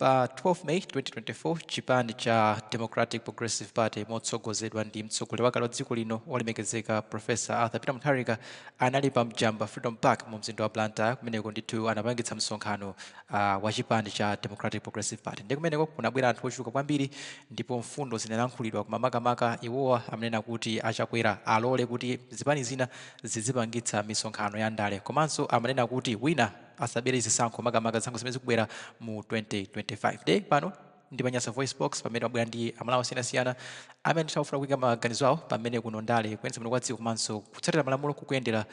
Pa 12 May 2024, chipani cha Democratic Progressive Party motsogozedwa ndi mtsogoleri wakale wa dziko lino olemekezeka Professor Arthur Peter Mutharika anali pa Mjamba Freedom Park mu mzinda wa Blantyre. Kumeneko ndithu anapangitsa msonkhano wa chipani cha Democratic Progressive Party. Ndi kumeneko kunabwera anthu ochuluka kwambiri ndipo mfundo zinalankhulidwa, koma makamaka iwowa amanena kuti aChakwera alole kuti zipani zina zizipangitsa misonkhano ya ndale, komanso amanena kuti wina asabere zisankho, makamaka zisankho zimene zikubwera mu 2025. De pano ndi pa Nyasa Voice Box, pamene wabwera ndi Amalawi osiyanasiyana amene tikufuna kuyika maganizo awo pamene kuno ndale, kuyendetsa bwino kwa dziko komanso kutsatira malamulo kukuyendera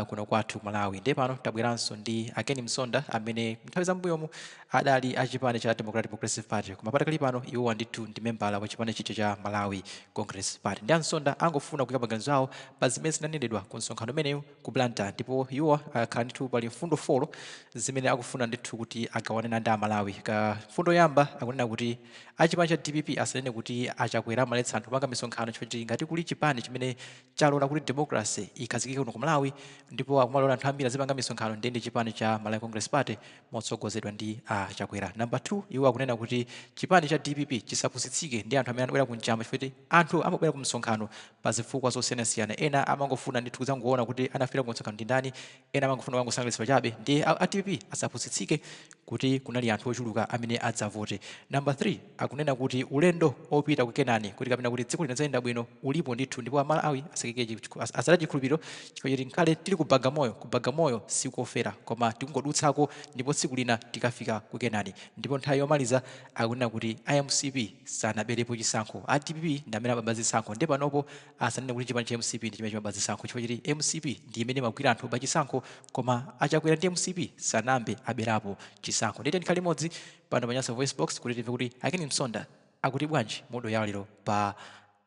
kuno kwathu Malawi. Ndiye pano tabweranso ndi a Ken Msonda amene nthawi zambuyomu adali a chipani cha Democratic Progressive Party, koma patakali pano iwowa ndithu ndi membala wa chipani chija cha Malawi Congress Party. Ndi a Msonda angofuna kuyika maganizo awo pa zimene zinanenedwa ku msonkhano umenewu ku Blantyre, ndipo iwowa akhala ndithu pali mfundo 4 zimene akufuna ndithu kuti agawane ndi Amalawi. Ka mfundo yoyamba, akunena kuti achipani cha DPP asanene kuti aChakwera amaletsa anthu kupanga misonkhano, chifukwa choti ngati kuli chipani chimene chalola kuti democracy ikhazikike kuno ku Malawi ndipo akumalola anthu ambiri azipanga misonkhano, ndiye ndi chipani cha Malawi Congress Party motsogozedwa ndi aChakwera. Number 2, iwo akunena kuti chipani cha DPP chisapusitsike ndi anthu amene anabwera ku Mjamba, chifukwa choti anthu amabwera ku msonkhano pa zifukwa zosiyanasiyana. Ena amangofuna ndithu kudzangoona kuti anafika ku msonkhano ndi ndani, ena amangofuna kukangosangalatsidwa chabe. Ndiye a DPP asapusitsike kuti kunali anthu ochuluka amene adzavote. Number 3, akunena kuti ulendo opita ku Kenani kuti kapena kuti dziko lino lidzayenda bwino ulipo ndithu, ndipo Amalawi asakike, asataye chikhulupiriro, chifukwa choti ngakhale tili ku Bagamoyo, ku Bagamoyo sikofera, koma tikungodutsako ndipo tsiku lina tikafika ku Kenani. Ndipo nthawi yomaliza akunena kuti a MCP sanaberepo chisankho, a DPP ndi amene amaba zisankho. Ndiye panopo asanene kuti chipani cha MCP ndi chimene chimaba zisankho, chifukwa choti MCP ndi imene imagwira anthu pa chisankho, koma aChakwera ndi MCP sanambe aberapo chisankho. Ndiye tikhale limodzi pano pa Nyasa Voice Box kuti timve kuti a Ken Msonda akuti bwanji mu audio yawo lero pa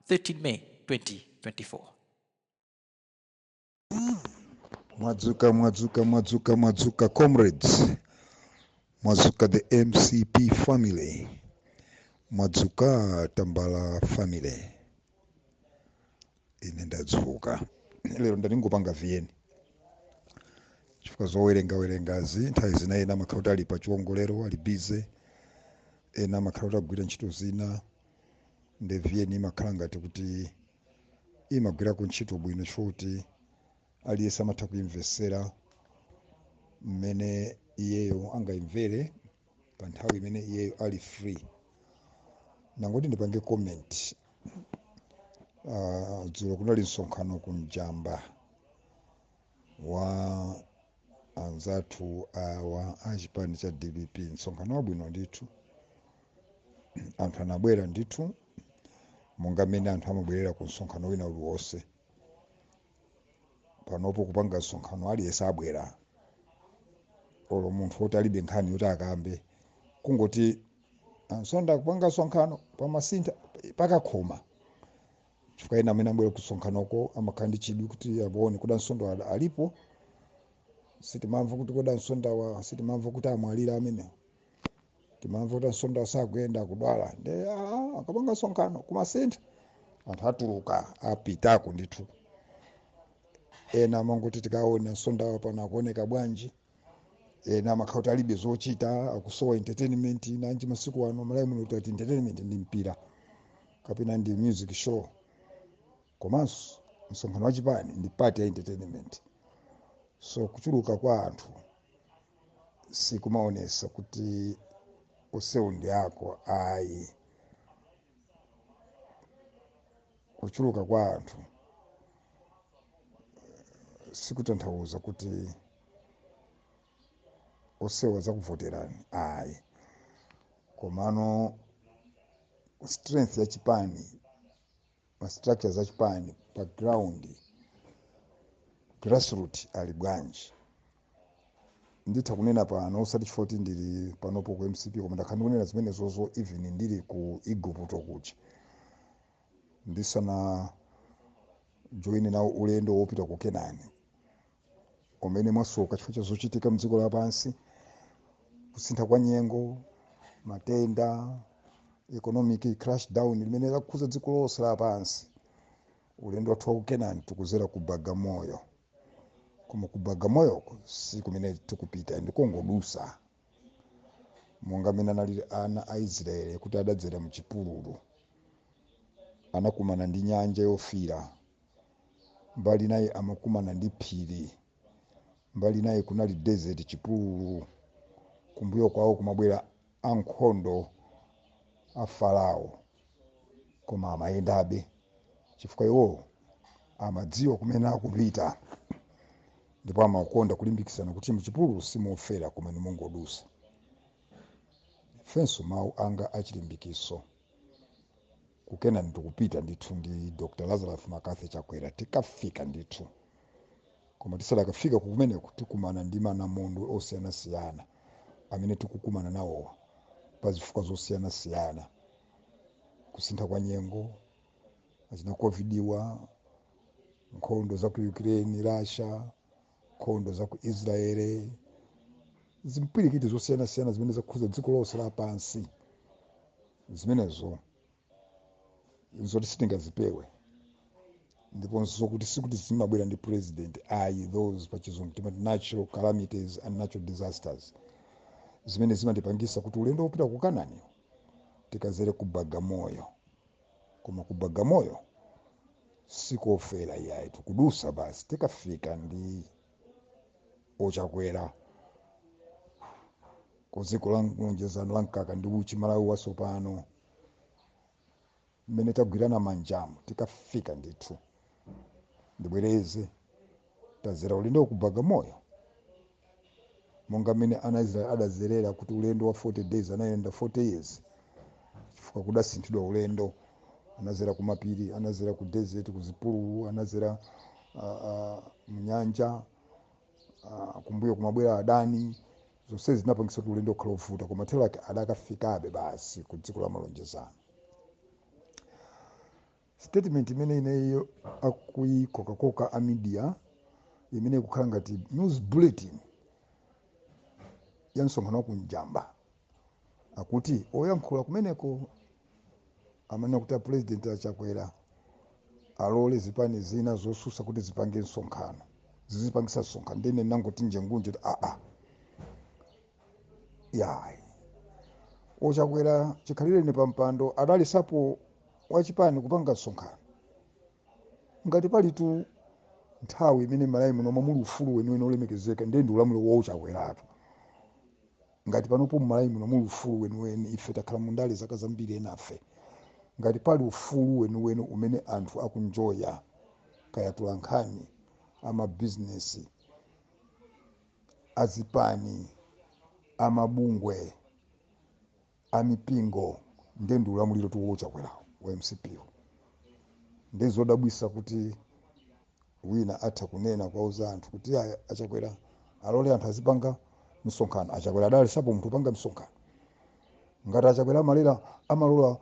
13 May 2024. Mwadzuka, mwadzuka, mwadzuka, mwadzuka comrades, mwadzuka the MCP family, mwadzuka Tambala family. Ine ndadzuka lero, ndandingopanga VN chifukwa zowerenga werengazi nthawi zina ena amakhala kuti ali pa chiwongolero, ali busy, ena amakhala kuti agwira ntchito zina. Nde VN imakhala ngati kuti imagwirako ntchito bwino, chifukwa kuti aliyense amatha kuimvesera mmene iyeyo angayimvere pa nthawi imene iyeyo ali free. Nangoti ndipange comment. Dzulo kunali msonkhano ku Mjamba wa anzathu awa a chipani cha DPP, msonkhano wabwino ndithu. Anthu anabwera ndithu monga mmene anthu amabwerera ku msonkhano wina uliwonse. Panopo kupanga msonkhano aliyense abwera, olo munthu woti alibe nkhani yoti akambe, kungoti aMsonda kupanga msonkhano pamasintha pakakhoma, chifukwa ena amene abwera ku msonkhanoko amakhala ndi chidwi kuti aone kuti aMsonda alipo. Sitimamva kuti kodi aMsondawa, sitimamva kuti amwalira amenewo, timamva kuti aMsonda sakuyenda, akudwala. Nde akapanga msonkhano kumasintha anthu atuluka apitako ndithu. Ena amangoti tikaone aMsondawa pano akuoneka bwanji. Ena amakhala kuti alibe zochita, akusowa entertainment. Nanji masiku ano Malawi muno kuti ati entertainment ndi mpira kapena ndi music show, komanso msonkhano wachipani ndi part ya entertainment. So kuchuluka kwa anthu sikumaonesa kuti onsewo ndi ako, ayi. Kuchuluka kwa anthu sikutanthauza kuti onsewo adzakuvoterani, ayi. Komano strength ya chipani, ma structures a chipani pa ground, grassroot ali bwanji? Nditha kunena pano, osati chifukwa kuti ndili panopo ku MCP, koma ndakhala ndikunena zimenezozo even ndili ku Igupto kuja ndisana join nawo ulendo wopita ku Kenani umene mwasoka chifukwa cha zochitika mdziko lapansi, kusintha kwa nyengo, matenda, economic crash down limene lakhuza dziko lonse lapansi. Ulendo wathu wa ku Kenani tikuzera ku Bagamoyo, koma ku Bagamoyoko si kumene tikupita, ndikongodusa. Monga amene analili ana a Israeli kuti adadzera mchipululu, anakumana ndi Nyanja Yofiira, mbali naye amakumana ndi phiri, mbali naye kunali desert, chipululu, kumbuyo kwawo kumabwera ankhondo a Farao, koma amayendabe chifukwa iwowo amadziwa kumene akupita, ndipo amakonda kulimbikitsana kuti mchipululu simofera koma nimungodusa. Ifenso mawu anga achilimbikiso, kukena ndikupita ndithu ndi Dr Lazarus McCarthy Chakwera, tikafika ndithu. Koma tisadakafika kumeneko, tikumana ndi manamondwe osiyanasiyana amene tikukumana nawowa pa zifukwa zosiyanasiyana: kusintha kwa nyengo, azina COVID-wa, nkhondo za ku Ukraine, Russia, nkhondo za ku Israeli, zimpwirikiti zosiyanasiyana zimene zakhuza dziko lonse lapansi. Zimenezo zoti sitingazipewe, ndiponso zokuti sikuti zimabwera ndi president ayi. Those pachizungu timati natural calamities and natural disasters, zimene zimatipangisa kuti ulendo wopita ku Kanani tikazere ku Bagamoyo. Koma ku Bagamoyo sikofera iyayi, tikudusa basi, tikafika ndi ochakwera ku dziko la lonjezano la mkaka ndi uchi, Malawi watsopano mmene tagwirana manjamu, tikafika ndithu. Ndibwereze, tazera ulendo ku Bagamoyo monga mmene ana Israeli adazerera kuti ulendo wa 40 days anayenda 40 years chifukwa kudasinthidwa ulendo. Anazera ku mapiri, anazera ku desert, ku zipululu, anazera mnyanja, kumbuyo kumabwera adani. Zonse zinapangisa kuti ulendo ukhala ovuta, koma thero ake adakafikabe basi ku dziko la malonjezano. Statement imene ineyo akuyikokakoka a media, imene ikukhala ngati news bulletin ya msonkhano wa kunjamba, akuti oyankhula kumeneko amanena kuti a President Achakwera alole zipani zina zosusa kuti zipange msonkhano, zizipangisa msonkhano. Ndine nangoti njengunje kuti aa, yayi, ochakwera chikhalireni pa mpando adalisapo wachipani kupanga msonkhano? Ngati palitu nthawi imene Malawi muno muli ufulu weniweni olemekezeka, ndiye ndi ulamuliro wa Ochakweratu. Ngati panopo Mmalawi muno muli ufulu weniweni, ife takhala mundale zaka zambiri enafe, ngati pali ufulu weniweni umene anthu akunjoya, kaya atolankhani, amabizinesi, azipani, amabungwe, amipingo, ndiye ndi ulamuliro tu wochakwerawo wa MCP. Ndi zodabwisa kuti wina atha kunena kwauza anthu kuti aya, Achakwera alole anthu azipanga msonkhano. Achakwera adalisapo munthu upanga msonkhano? Ngati Achakwera amalera, amalola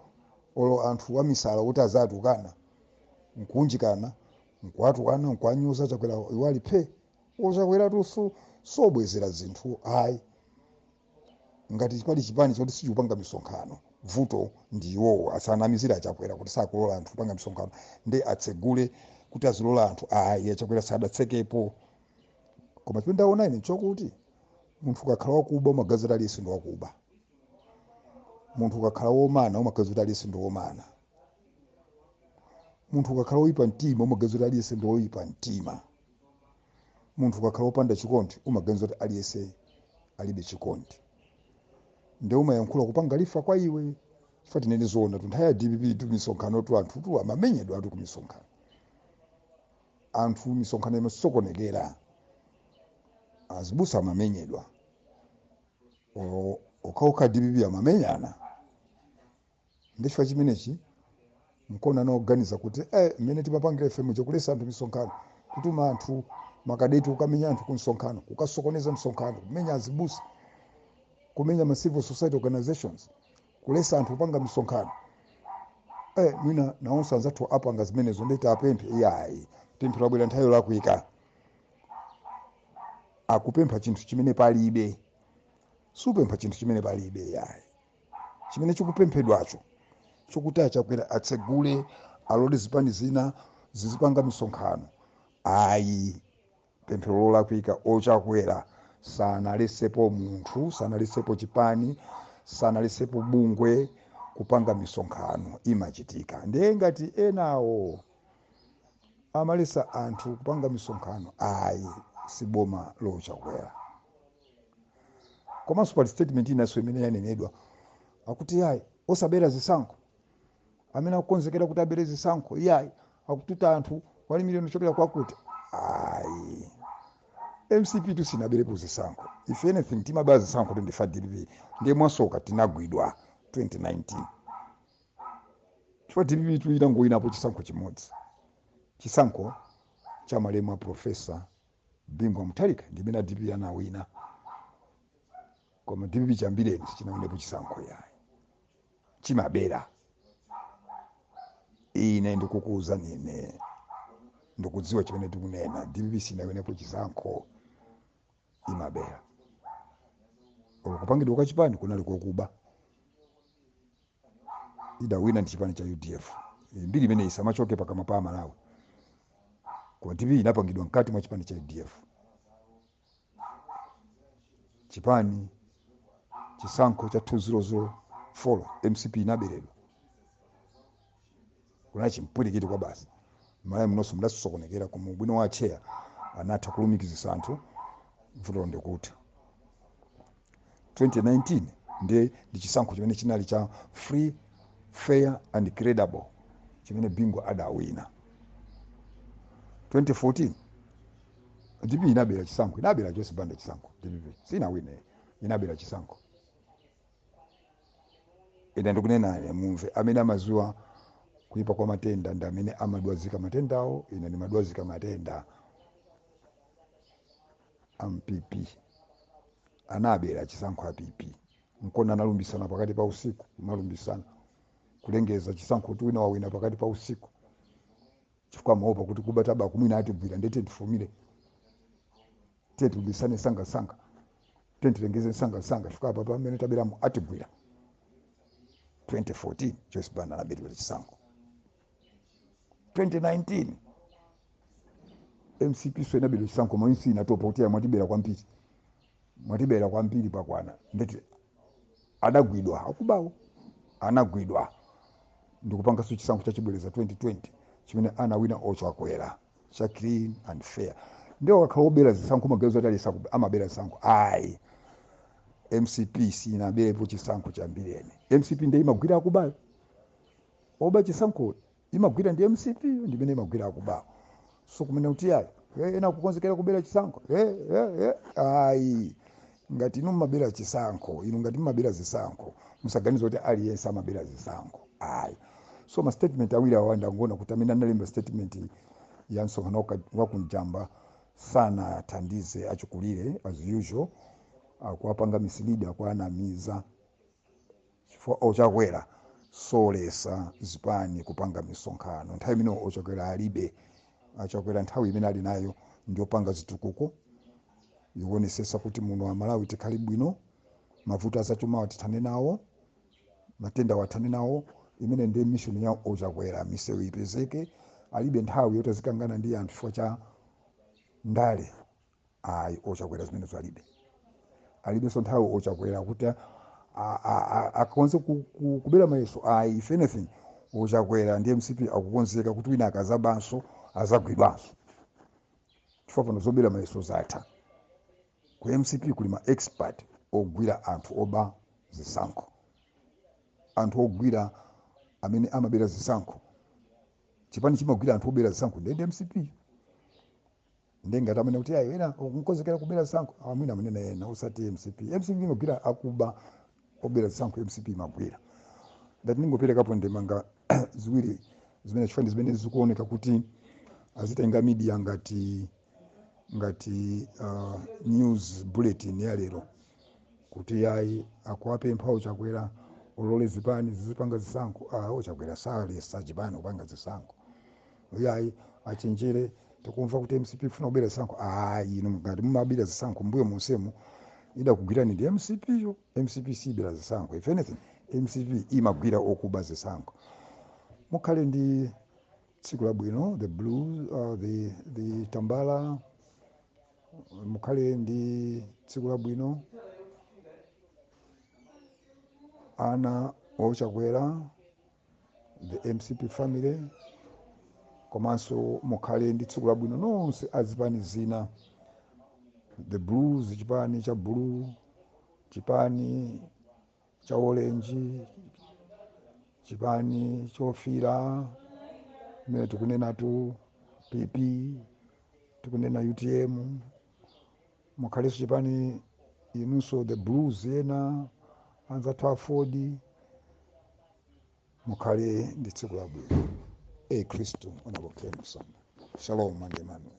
olo anthu amisala kuti azatukana, nkuunjikana, nkuwatukana, nkuwanyoza Achakwera, iwo ali phe. Ochakwera tuso sobwezera zinthu ayi. Ngati pali chipani choti sichikupanga misonkhano, vuto ndi iwowo. Asanamizire Achakwera kuti sakulola anthu kupanga misonkhano ndi atsegule kuti azilola anthu, ayi, Achakwera sadatsekepo. Koma chimene ndaona ine nchokuti munthu ukakhala wakuba umaganiza kuti aliyense ndi wakuba. Munthu ukakhala womana umaganiza kuti aliyense ndi womana. Munthu ukakhala woyipa mtima umaganiza kuti aliyense ndi woyipa mtima. Munthu ukakhala wopanda chikondi umaganiza kuti aliyense alibe chikondi, ndi umayankhula kupanga lifa kwa iwe. Chifukwa tinene zoona tu, nthawi ya DPP tu misonkhano tu anthu tu amamenyedwa atu kumisonkhano, anthu misonkhano imasokonekera, azibusa amamenyedwa, okhaokha DPP amamenyana. Ndi chifukwa chimenechi mkona anaoganiza kuti mmene timapangira ife muja kulesa anthu misonkhano, kutuma anthu makadeti kukamenya anthu ku msonkhano, kukasokoneza msonkhano, kumenya azibusa, kumenya ma civil society organizations, kulesa anthu kupanga misonkhano, mwina nawonso anzathu apanga zimenezo, ndeti apemphe. Iyayi, pempho labwera nthawi yolakwika. Akupempha chinthu chimene palibe. Supempha chinthu chimene palibe, yayi. Chimene chikupemphedwacho chokuti Achakwera atsegule, alole zipani zina zizipanga misonkhano, ayi, pemphero lolakwika. Ochakwera sanalesepo munthu, sanalesepo chipani, Sanalesepo bungwe kupanga misonkhano, imachitika. Ndiye ngati enawo amalesa anthu kupanga misonkhano, ayi, siboma lochakwera. Komanso pali statement inanso imene yanenedwa, akuti yayi, osabera zisankho, amene akukonzekera kuti abere zisankho, iyayi, akututa anthu 1 miliyoni kuchokera kwakuti. Ayi, MCP tusinaberepo zisankho. If anything, timabera zisankho 25 DPP. Ndiye mwasoka tinagwidwa 2019, chifukwa DPP tuyita ngoyinapo chisankho chimodzi, chisankho cha malemu a Professor Bingu wa Mutharika, ndimene a DPP anawina. Koma DPP chambireni sichinawinepo chisankho, yayi, chimabera. Ine ndikukuuza, nine ndikudziwa chimene tikunena. DPP sinawinepo chisankho, imabera. Olo kupangidwa kwa chipani kunali kokuba. Idawina ndi chipani cha UDF. Mbiri imene isamachoke pakamwa pa Malawi. Koma DPP inapangidwa mkati mwa chipani cha UDF. Chipani chisankho cha 2004, MCP inaberedwa, kunali chimpwirikiti kwa basi. Malawi munonso mudasokonekera, koma ubwino wa acheya anatha kulumikizisa anthu, vuto ndikuti 2019 ndiye ndi chisankho chimene chinali cha free, fair and credible, chimene Bingu adawina. 2014 DPP inabera chisankho, inabera Joyce Banda chisankho. DPP sinawine, inabera chisankho. Ine ndikunena ine mumve, amene amaziwa kuipa kwa matenda ndi amene amadwazika matendawo. Ine ndimadwazika matenda a PP. Anabera chisankho a PP, nkona analumbisana pakati pa usiku, kumalumbisana kulengeza chisankho kuti wina wawina pakati pa usiku, chifukwa amaopa kuti kuba tabaku mwina atigwira. Ndete tifumire, tiye tilumbisane sangasanga, tiye tilengeze sangasanga, chifukwa apa pamene taberamo atigwira. 2014 Joyce Banda anaberedwa chisankho. 2019 MCP so inabedwa chisankho. Mwinsi inatopa kuti mwatibera kwambiri, mwatibera kwambiri, pakwana. Ndeti adagwidwa akubawo, anagwidwa ndikupanganso chisankho chachibwereza 2020, chimene anawina Ochakwera, cha clean and fair. Ndio wakhala obera zisankho, maganizo ati alisa amabera zisankho. Ayi, MCP sinaberepo chisankho chambirene. MCP ndiye imagwira akubayo. Oba chisankho imagwira ndi MCP, ndimene imagwira akubawo. So kumene kuti ayi, ena kukonzekera kubera chisankho, ayi, ngati inu mumabera chisankho, inu ngati mumabera zisankho, musaganize kuti aliyense amabera zisankho, ayi. So ma statement awiri awa, ndangoona kuti amene analemba statement ya msonkhano wakunjamba sanathandize achikulire. As usual, akuwapanga mislead, akuanamiza, chifukwa Ochakwera solesa zipani kupanga misonkhano. Nthawi imene Ochakwera alibe, Achakwera nthawi imene ali nayo ndiyopanga zitukuko, ikuonesesa kuti muno Amalawi tikhale bwino, mavuto azachuma tithane nawo, matenda wathane nawo. Imene ndiye mission ya Ochakwera. Misewu ipezeke. Alibe nthawi yoti azikangana ndi anthu chifukwa cha ndale, ayi. Ochakwera zimenezo alibe. Alibenso nthawi Ochakwera kuti akonze kubera mayeso, ayi. If anything, Ochakwera ndi MCP akukonzeka kuti wina akazabanso azagwidwanso, chifukwa pano zobera mayeso zatha. Ku MCP kuli ma expert ogwira anthu oba zisankho, anthu ogwira amene amabera zisankho. Chipani chimagwira anthu obera zisankho ndiye MCP. Ndengati amene kuti ayi, ena nkonzekera kubera zisankho, amwina amanena ena, usati MCP. MCP imagwira akuba, obera zisankho MCP imagwira. Ndati ningoperekapo ndemanga ziwiri zimene, chifukwa ndi zimene zikuoneka kuti azitenga media ngati news bulletin ya lero, kuti yayi, akuwapempha Ochakwera ulole zipani zizipanga zisankho. Ah, Ochakwera salesa chipani kupanga zisankho, yayi. Achenjere, tikumva kuti MCP ifuna kubera zisankho. Ayi, inu ngati mumabira zisankho mbuyo monsemu, idakugwirani ndi MCP yo. MCP sibera zisankho. If anything, MCP imagwira okuba zisankho. Mukhale ndi tsiku labwino. The blue, the tambala, mukhale ndi tsiku labwino. Ana ochakwera, the MCP family, komanso mukhale ndi tsiku labwino nonse azipani zina, the blues, chipani cha blue, chipani cha orange, chipani chofira imene tikunenatu PP, tikunena UTM. Mukhalenso chipani inunso, the blues ena anzathu AFORD, mukhale ndi tsiku labwino. E Khristu. Honorable Ken Msonda. Shalom and Emmanuel.